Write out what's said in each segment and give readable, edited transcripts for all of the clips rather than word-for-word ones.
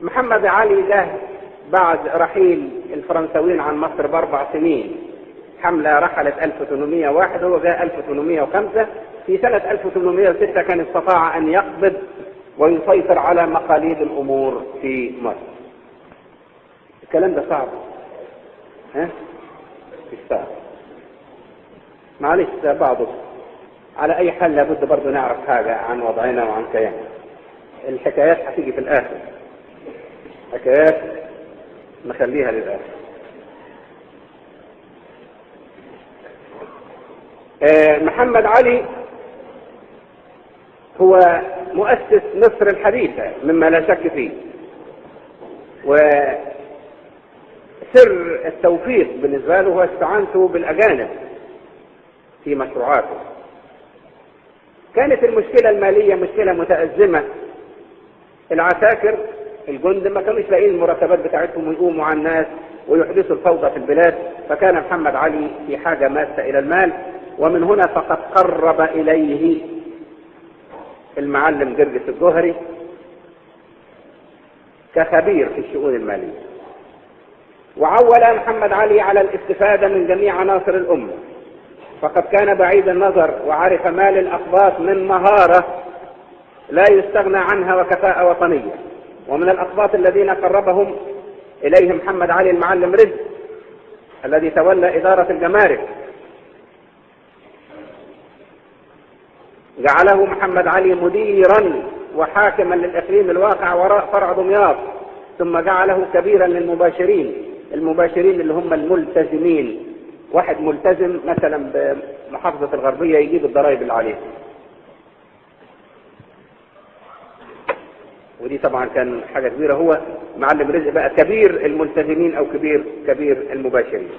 محمد علي ده بعد رحيل الفرنساويين عن مصر ب4 سنين، حملة رحلت 1801 وهو جاء 1805. في سنة 1806 كان استطاع أن يقبض ويسيطر على مقاليد الأمور في مصر. الكلام ده صعب، ها؟ مش صعب، معلش ده بعضه. على أي حال لابد برضه نعرف حاجة عن وضعنا وعن كياننا. الحكايات هتيجي في الآخر، حكايات نخليها للآخر. محمد علي هو مؤسس مصر الحديثة مما لا شك فيه، وسر التوفيق بالنسبة له هو استعانته بالأجانب في مشروعاته. كانت المشكلة المالية مشكلة متأزمة. العساكر الجند ما كانوش لاقيين المرتبات بتاعتهم ويقوموا على الناس ويحدثوا الفوضى في البلاد، فكان محمد علي في حاجة ماسة إلى المال، ومن هنا فقد قرب إليه المعلم جرجس الجوهري كخبير في الشؤون المالية. وعول محمد علي على الاستفادة من جميع عناصر الأمة، فقد كان بعيد النظر وعرف مال الأقباط من مهارة لا يستغنى عنها وكفاءة وطنية. ومن الأقباط الذين قربهم إليه محمد علي المعلم رزق الذي تولى إدارة الجمارك. جعله محمد علي مديرا وحاكما للإقليم الواقع وراء فرع دمياط، ثم جعله كبيرا للمباشرين، المباشرين اللي هم الملتزمين. واحد ملتزم مثلا بمحافظة الغربية يجيب الضرائب اللي عليه، ودي طبعا كان حاجة كبيرة. هو معلم رزق بقى كبير الملتزمين أو كبير المباشرين.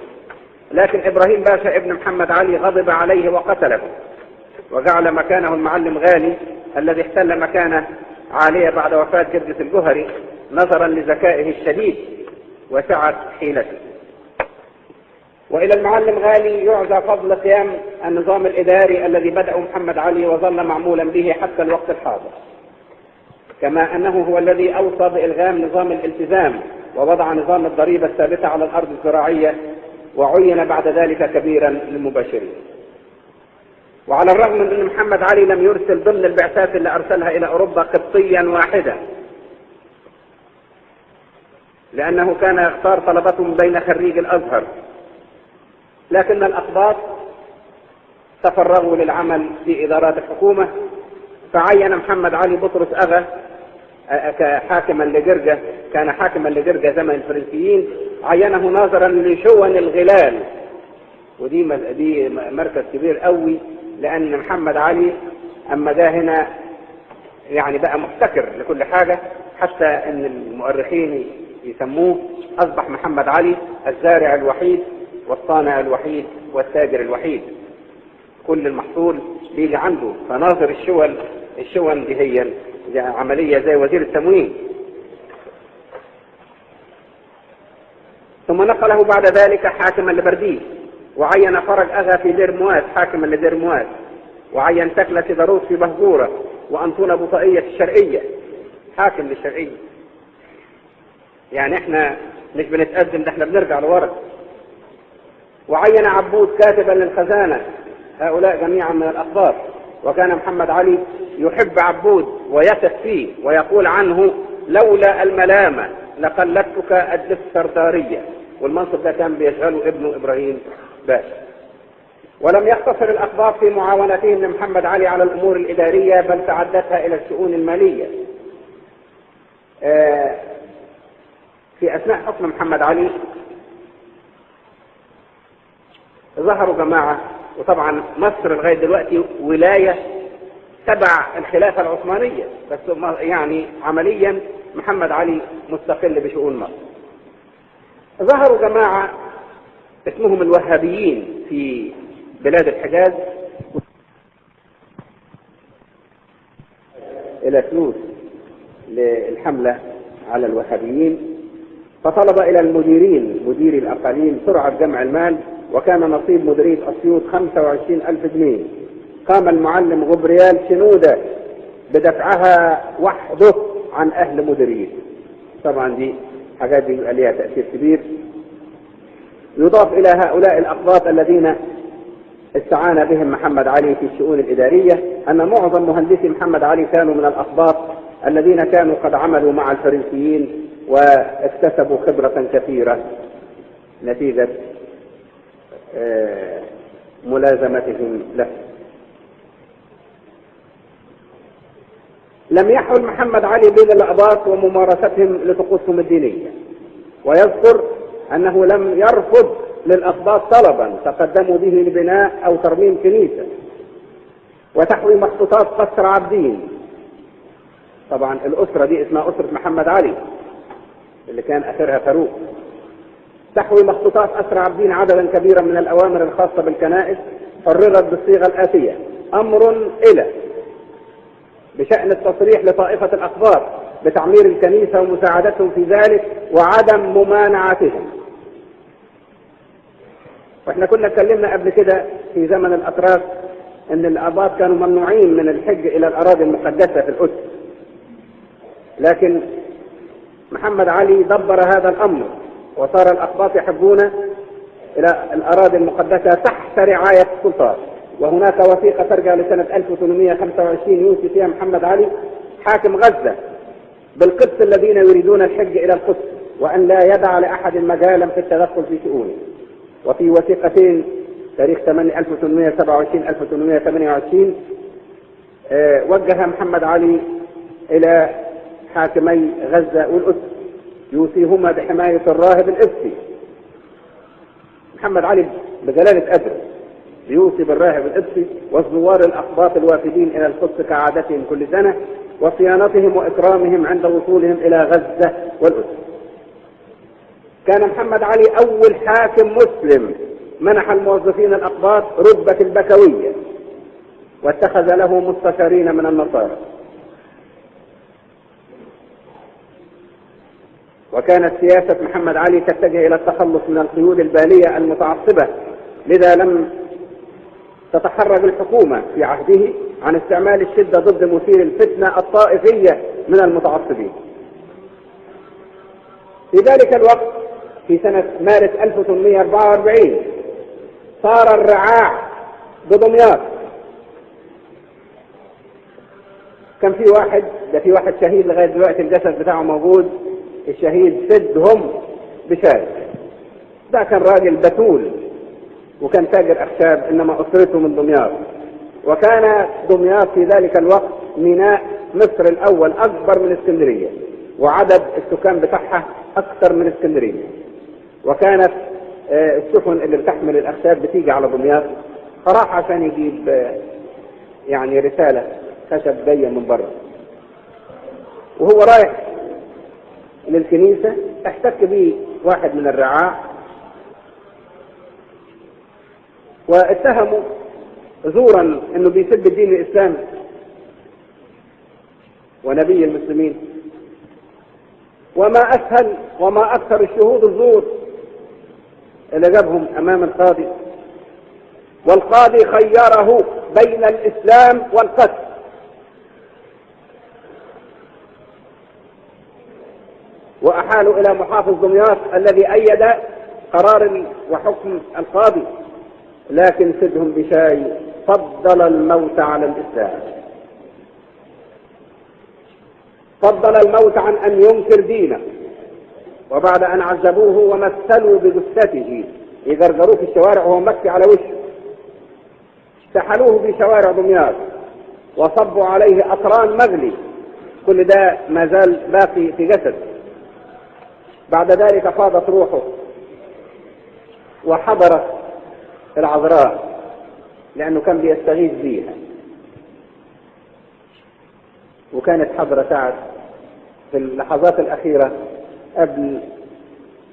لكن إبراهيم باشا ابن محمد علي غضب عليه وقتله، وجعل مكانه المعلم غالي الذي احتل مكانه عالية بعد وفاة جرجس الجوهري نظرا لذكائه الشديد وسعة حيلته. وإلى المعلم غالي يعزى فضل قيام النظام الإداري الذي بدأه محمد علي وظل معمولا به حتى الوقت الحاضر، كما أنه هو الذي أوصى بإلغام نظام الالتزام ووضع نظام الضريبة الثابتة على الأرض الزراعية، وعين بعد ذلك كبيرا للمباشرين. وعلى الرغم من أن محمد علي لم يرسل ضمن البعثات اللي أرسلها إلى أوروبا قبطيا واحدا، لأنه كان يختار طلبتهم بين خريج الأزهر، لكن الأقباط تفرغوا للعمل في إدارات الحكومة. فعين محمد علي بطرس أغا حاكما لجرجة، كان حاكما لجرجة زمن الفرنسيين، عينه ناظرا لشون الغلال، ودي دي مركز كبير قوي، لأن محمد علي أما ده هنا يعني بقى محتكر لكل حاجة، حتى أن المؤرخين يسموه أصبح محمد علي الزارع الوحيد والصانع الوحيد والتاجر الوحيد، كل المحصول بيجي عنده. فناظر الشون دي هي عملية زي وزير التموين. ثم نقله بعد ذلك حاكما لبرديس، وعين فرج أغا في دير مواس حاكما لدير مواس، وعين تكلة داروس في بهجورة، وأنطون بطائية الشرقية حاكم للشرقية. يعني احنا مش بنتقدم، ده احنا بنرجع لورا. وعين عبود كاتبا للخزانة، هؤلاء جميعا من الأقباط. وكان محمد علي يحب عبود ويثق فيه ويقول عنه: لولا الملامة لقلدتك الدفتردارية. والمنصب ده كان بيشغله ابنه إبراهيم باشا. ولم يقتصر الأقباط في معاونتهم لمحمد علي على الأمور الإدارية، بل تعدتها إلى الشؤون المالية. في أثناء حكم محمد علي ظهروا جماعة، وطبعا مصر لغاية دلوقتي ولاية تبع الخلافة العثمانية، بس يعني عمليا محمد علي مستقل بشؤون مصر. ظهروا جماعة اسمهم الوهابيين في بلاد الحجاز إلى فلوس للحملة على الوهابيين، فطلب إلى المديرين مديري الأقاليم سرعة جمع المال، وكان نصيب مديرية أسيوط 25,000 جنيه. قام المعلم غبريال شنودة بدفعها وحده عن أهل مديريته. طبعا دي حاجات دي بيبقى ليها تأثير كبير. يضاف إلى هؤلاء الأقباط الذين استعان بهم محمد علي في الشؤون الإدارية أن معظم مهندسي محمد علي كانوا من الأقباط الذين كانوا قد عملوا مع الفرنسيين واكتسبوا خبرة كثيرة نتيجة ملازمتهم له. لم يحل محمد علي بين الأقباط وممارستهم لطقوسهم الدينية، ويذكر أنه لم يرفض للأقباط طلبا تقدموا به لبناء أو ترميم كنيسة. وتحوي مخطوطات قصر عابدين، طبعا الأسرة دي اسمها أسرة محمد علي اللي كان آخرها فاروق، تحوي مخطوطات قصر عابدين عددا كبيرا من الأوامر الخاصة بالكنائس حررت بالصيغة الآتية: أمر إلى بشأن التصريح لطائفة الأقباط بتعمير الكنيسة ومساعدتهم في ذلك وعدم ممانعتهم. واحنا كنا اتكلمنا قبل كده في زمن الأتراك ان الأقباط كانوا ممنوعين من الحج الى الأراضي المقدسة في القدس، لكن محمد علي دبر هذا الأمر وصار الأقباط يحجون إلى الأراضي المقدسة تحت رعاية السلطات. وهناك وثيقة ترجع لسنة 1825 يوصي فيها محمد علي حاكم غزة بالقدس الذين يريدون الحج إلى القدس وأن لا يدع لأحد مجالا في التدخل في شؤونه. وفي وثيقتين تاريخ 1827 1828 وجه محمد علي إلى حاكمي غزة والقدس يوصيهما بحماية الراهب القبطي. محمد علي بجلالة قدره بيوصي بالراهب القبطي والزوار الأقباط الوافدين إلى القدس كعادتهم كل سنة وصيانتهم وإكرامهم عند وصولهم إلى غزة والقدس. كان محمد علي أول حاكم مسلم منح الموظفين الأقباط رتبة البكوية واتخذ له مستشارين من النصارى. وكانت سياسة محمد علي تتجه إلى التخلص من القيود البالية المتعصبة، لذا لم تتحرج الحكومة في عهده عن استعمال الشدة ضد مثير الفتنة الطائفية من المتعصبين. في ذلك الوقت في سنة مارس 1844 صار الرعاع بدمياط. كان في واحد، ده في واحد شهيد لغاية دلوقتي الجسد بتاعه موجود، الشهيد سدهم بشاي. ده كان راجل بتول وكان تاجر أخشاب، إنما أسرته من دمياط. وكان دمياط في ذلك الوقت ميناء مصر الأول، أكبر من اسكندرية، وعدد السكان بتاعها أكثر من اسكندرية. وكانت السفن اللي بتحمل الأخشاب بتيجي على دمياط، فراح عشان يجيب يعني رسالة خشب جاية من بره. وهو رايح للكنيسة احتك به واحد من الرعاع واتهموا زورا انه بيسب الدين الاسلامي ونبي المسلمين. وما اسهل وما اكثر الشهود الزور اللي جابهم امام القاضي، والقاضي خيره بين الاسلام والقتل. وأحالوا إلى محافظ دمياط الذي أيد قرار وحكم القاضي، لكن سدهم بشاي فضل الموت على الإسلام، فضل الموت عن أن ينكر دينه. وبعد أن عذبوه ومثلوا بجثته يجرجروه في الشوارع وهو مكفي على وشه، سحلوه في شوارع دمياط وصبوا عليه أطران مغلي، كل ده ما زال باقي في جسده. بعد ذلك فاضت روحه وحضرت العذراء لأنه كان بيستغيث بيها، وكانت حضرة سعد في اللحظات الأخيرة قبل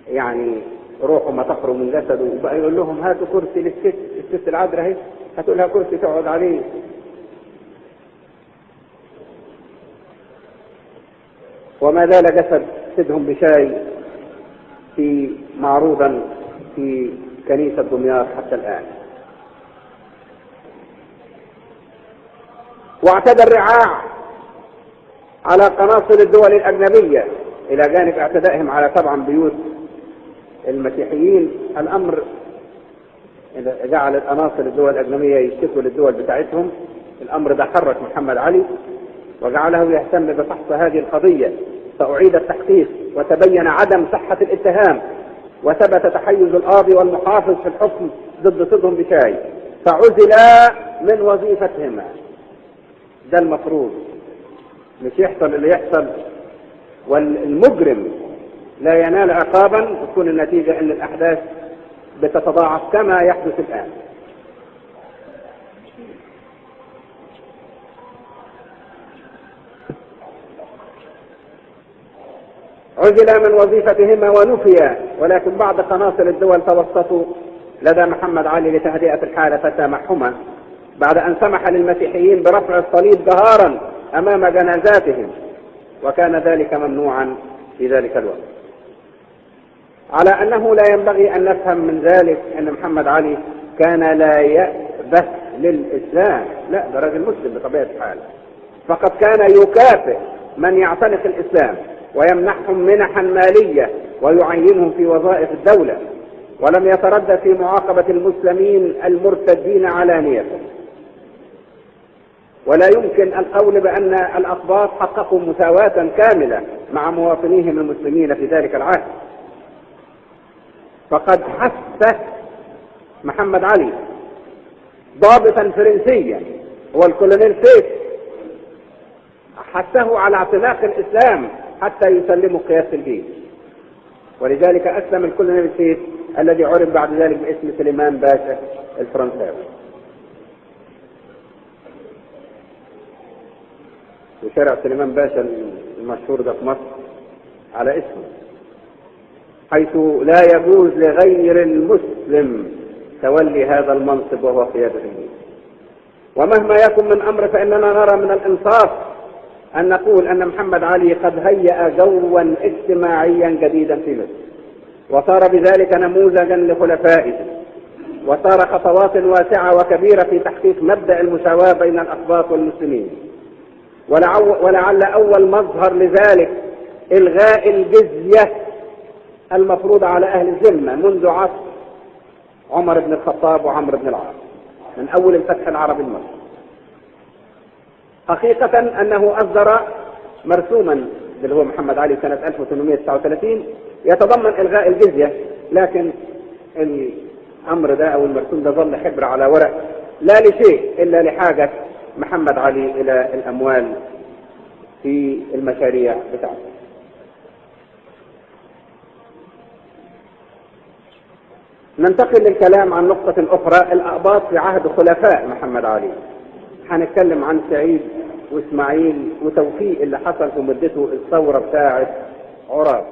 يعني روحه ما تخرج من جسده، وبقى يقول لهم هاتوا كرسي للست، الست العذراء اهي هاتوا لها كرسي تقعد عليه. وما زال جسد سيدهم بشاي في معروضا في كنيسة دمياط حتى الآن. واعتدى الرعاع على قناصل الدول الأجنبية إلى جانب اعتدائهم على طبعا بيوت المسيحيين. الأمر جعل الأناصر الدول الأجنبية يشتكوا للدول بتاعتهم. الأمر ده حرك محمد علي وجعله يهتم بفحص هذه القضية، فأعيد التحقيق وتبين عدم صحة الاتهام، وثبت تحيز القاضي والمحافظ في الحكم ضد صدهم بشاي، فعزلا من وظيفتهما. ده المفروض، مش يحصل اللي يحصل والمجرم لا ينال عقابا وتكون النتيجة ان الأحداث بتتضاعف كما يحدث الآن. عزلا من وظيفتهما ونفيا، ولكن بعض قناصل الدول توسطوا لدى محمد علي لتهدئة الحالة فسامحهما، بعد أن سمح للمسيحيين برفع الصليب جهارا أمام جنازاتهم، وكان ذلك ممنوعا في ذلك الوقت. على أنه لا ينبغي أن نفهم من ذلك أن محمد علي كان لا يأبه للإسلام، لا، ده راجل مسلم بطبيعة الحال، فقد كان يكافئ من يعتنق الإسلام ويمنحهم منحا مالية ويعينهم في وظائف الدولة، ولم يتردد في معاقبة المسلمين المرتدين علانية. ولا يمكن القول بأن الأقباط حققوا مساواة كاملة مع مواطنيهم المسلمين في ذلك العهد، فقد حث محمد علي ضابطا فرنسيا هو الكولونيل سيف، حثه على اعتناق الإسلام حتى يسلموا قيادة الجيش، ولذلك أسلم الكولونيل سيف الذي عرف بعد ذلك باسم سليمان باشا الفرنساوي. وشارع سليمان باشا المشهور ده في مصر على اسمه، حيث لا يجوز لغير المسلم تولي هذا المنصب وهو قيادة الجيش. ومهما يكن من أمر فإننا نرى من الإنصاف أن نقول أن محمد علي قد هيأ جوا اجتماعيا جديدا في مصر، وصار بذلك نموذجا لخلفائه، وصار خطوات واسعة وكبيرة في تحقيق مبدأ المساواة بين الأقباط والمسلمين. ولعل أول مظهر لذلك إلغاء الجزية المفروضة على أهل الذمة منذ عصر عمر بن الخطاب وعمرو بن العاص، من أول الفتح العربي المصري. حقيقة أنه أصدر مرسوما اللي هو محمد علي سنة 1839 يتضمن إلغاء الجزية، لكن الأمر ده أو المرسوم ده ظل حبر على ورق، لا لشيء إلا لحاجة محمد علي إلى الأموال في المشاريع بتاعته. ننتقل للكلام عن نقطة أخرى، الأقباط في عهد خلفاء محمد علي. هنتكلم عن سعيد وإسماعيل وتوفيق اللي حصل في مدته الثورة بتاعة عراب.